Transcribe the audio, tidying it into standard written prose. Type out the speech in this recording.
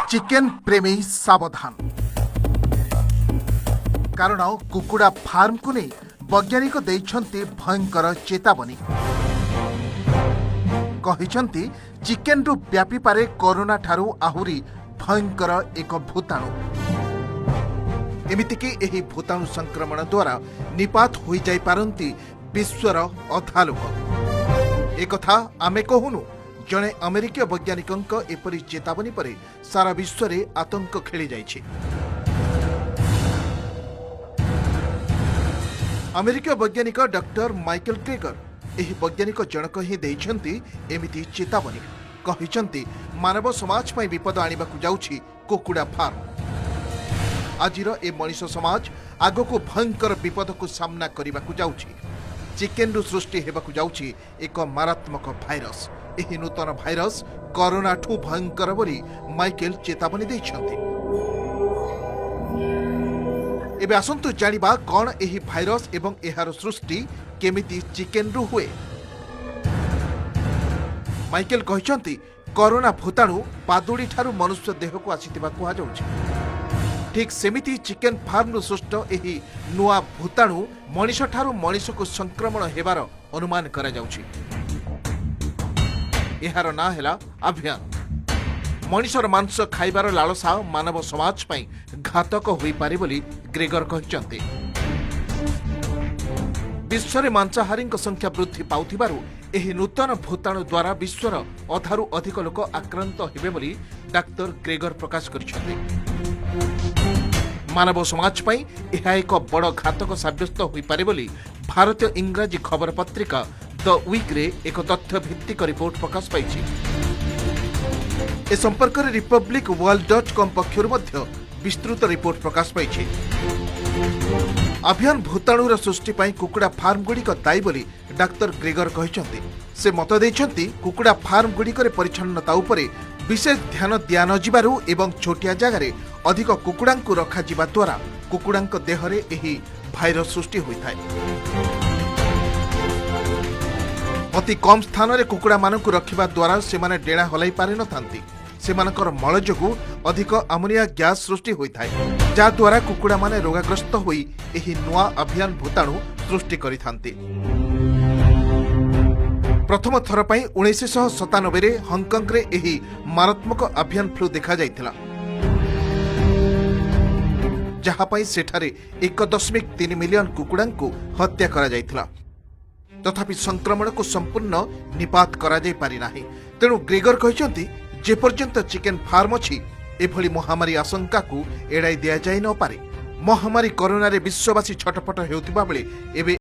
Chicken ପ୍ରେମୀ ସାବଧାନ, କାରଣ କୁକୁଡ଼ା ଫାର୍ମକୁ ନେଇ ବୈଜ୍ଞାନିକ ଦେଇଛନ୍ତି ଭୟଙ୍କର ଚେତାବନୀ। କହିଛନ୍ତି, ଚିକେନରୁ ବ୍ୟାପିପାରେ କରୋନା ଠାରୁ ଆହୁରି ଭୟଙ୍କର ଏକ ଭୂତାଣୁ। ଏମିତିକି ଏହି ଭୂତାଣୁ ସଂକ୍ରମଣ ଦ୍ୱାରା ନିପାତ ହୋଇଯାଇପାରନ୍ତି ବିଶ୍ୱର ଅଧା ଲୋକ। ଏକଥା ଆମେ କହୁନୁ, ଜଣେ ଆମେରିକୀୟ ବୈଜ୍ଞାନିକଙ୍କ ଏପରି ଚେତାବନୀ ପରେ ସାରା ବିଶ୍ୱରେ ଆତଙ୍କ ଖେଳିଯାଇଛି। ଆମେରିକୀୟ ବୈଜ୍ଞାନିକ ଡକ୍ଟର ମାଇକେଲ କ୍ରେଗର, ଏହି ବୈଜ୍ଞାନିକ ଜଣକ ହିଁ ଦେଇଛନ୍ତି ଏମିତି ଚେତାବନୀ। କହିଛନ୍ତି, ମାନବ ସମାଜ ପାଇଁ ବିପଦ ଆଣିବାକୁ ଯାଉଛି କୁକୁଡ଼ା ଫାର୍ମ। ଆଜିର ଏ ମଣିଷ ସମାଜ ଆଗକୁ ଭୟଙ୍କର ବିପଦକୁ ସାମ୍ନା କରିବାକୁ ଯାଉଛି। ଚିକେନରୁ ସୃଷ୍ଟି ହେବାକୁ ଯାଉଛି ଏକ ମାରାତ୍ମକ ଭାଇରସ। ଏହି ନୂତନ ଭାଇରସ କରୋନାଠୁ ଭୟଙ୍କର ବୋଲି ମାଇକେଲ ଚେତାବନୀ ଦେଇଛନ୍ତି। ଏବେ ଆସନ୍ତୁ ଜାଣିବା, କ'ଣ ଏହି ଭାଇରସ ଏବଂ ଏହାର ସୃଷ୍ଟି କେମିତି ଚିକେନରୁ ହୁଏ। ମାଇକେଲ କହିଛନ୍ତି, କରୋନା ଭୂତାଣୁ ବାଦୁଡ଼ିଠାରୁ ମନୁଷ୍ୟ ଦେହକୁ ଆସିଥିବା କୁହାଯାଉଛି। ଠିକ୍ ସେମିତି ଚିକେନ ଫାର୍ମରୁ ସୃଷ୍ଟ ଏହି ନୂଆ ଭୂତାଣୁ ମଣିଷଠାରୁ ମଣିଷକୁ ସଂକ୍ରମଣ ହେବାର ଅନୁମାନ କରାଯାଉଛି। ଏହାର ନାଁ ହେଲା ଆଭିଆନ। ମଣିଷର ମାଂସ ଖାଇବାର ଲାଳସା ମାନବ ସମାଜ ପାଇଁ ଘାତକ ହୋଇପାରେ ବୋଲି ଗ୍ରେଗର କହିଛନ୍ତି। ବିଶ୍ୱରେ ମାଂସାହାରୀଙ୍କ ସଂଖ୍ୟା ବୃଦ୍ଧି ପାଉଥିବାରୁ ଏହି ନୂତନ ଭୂତାଣୁ ଦ୍ୱାରା ବିଶ୍ୱର ଅଧାରୁ ଅଧିକ ଲୋକ ଆକ୍ରାନ୍ତ ହେବେ ବୋଲି ଡାକ୍ତର ଗ୍ରେଗର ପ୍ରକାଶ କରିଛନ୍ତି। ମାନବ ସମାଜ ପାଇଁ ଏହା ଏକ ବଡ଼ ଘାତକ ସାବ୍ୟସ୍ତ ହୋଇପାରେ ବୋଲି ଭାରତୀୟ ଇଂରାଜୀ ଖବର ପତ୍ରିକା ଦ ୱିକ୍ରେ ଏକ ତଥ୍ୟ ଭିତ୍ତିକ ରିପୋର୍ଟ ପ୍ରକାଶ ପାଇଛି। ଏ ସମ୍ପର୍କରେ ରିପବ୍ଲିକ ୱାର୍ଲଡ ଡଟ୍ କମ୍ ପକ୍ଷରୁ ମଧ୍ୟ ବିସ୍ତୃତ ରିପୋର୍ଟ ପ୍ରକାଶ ପାଇଛି। ଆଭିଆନ ଭୂତାଣୁର ସୃଷ୍ଟି ପାଇଁ କୁକୁଡ଼ା ଫାର୍ମଗୁଡ଼ିକ ଦାୟୀ ବୋଲି ଡାକ୍ତର ଗ୍ରେଗର କହିଛନ୍ତି। ସେ ମତ ଦେଇଛନ୍ତି, କୁକୁଡ଼ା ଫାର୍ମଗୁଡ଼ିକରେ ପରିଚ୍ଛନ୍ନତା ଉପରେ ବିଶେଷ ଧ୍ୟାନ ଦିଆନଯିବାରୁ ଏବଂ ଛୋଟିଆ ଜାଗାରେ ଅଧିକ କୁକୁଡ଼ାଙ୍କୁ ରଖାଯିବା ଦ୍ୱାରା କୁକୁଡ଼ାଙ୍କ ଦେହରେ ଏହି ଭାଇରସ ସୃଷ୍ଟି ହୋଇଥାଏ। ଅତି କମ୍ ସ୍ଥାନରେ କୁକୁଡ଼ାମାନଙ୍କୁ ରଖିବା ଦ୍ୱାରା ସେମାନେ ଡେଣା ହଲାଇ ପାରିନଥାନ୍ତି। ସେମାନଙ୍କର ମଳ ଯୋଗୁଁ ଅଧିକ ଆମୋନିଆ ଗ୍ୟାସ୍ ସୃଷ୍ଟି ହୋଇଥାଏ, ଯାହାଦ୍ୱାରା କୁକୁଡ଼ାମାନେ ରୋଗାଗ୍ରସ୍ତ ହୋଇ ଏହି ନୂଆ ଆଭିଆନ ଭୂତାଣୁ ସୃଷ୍ଟି କରିଥାନ୍ତି। ପ୍ରଥମ ଥର ପାଇଁ 1997ରେ ହଂକଂରେ ଏହି ମାରାତ୍ମକ ଆଭିଆନ ଫ୍ଲୁ ଦେଖାଯାଇଥିଲା, ଯାହା ପାଇଁ ସେଠାରେ 1.3 ମିଲିୟନ କୁକୁଡ଼ାଙ୍କୁ ହତ୍ୟା କରାଯାଇଥିଲା। ତଥାପି ସଂକ୍ରମଣକୁ ସମ୍ପୂର୍ଣ୍ଣ ନିପାତ କରାଯାଇ ପାରିନାହିଁ। ତେଣୁ ଗ୍ରେଗର କହିଛନ୍ତି, ଯେପର୍ଯ୍ୟନ୍ତ ଚିକେନ ଫାର୍ମ ଅଛି, ଏଭଳି ମହାମାରୀ ଆଶଙ୍କାକୁ ଏଡ଼ାଇ ଦିଆଯାଇ ନପାରେ। ମହାମାରୀ କରୋନାରେ ବିଶ୍ୱବାସୀ ଛଟପଟ ହେଉଥିବା ବେଳେ ଏବେ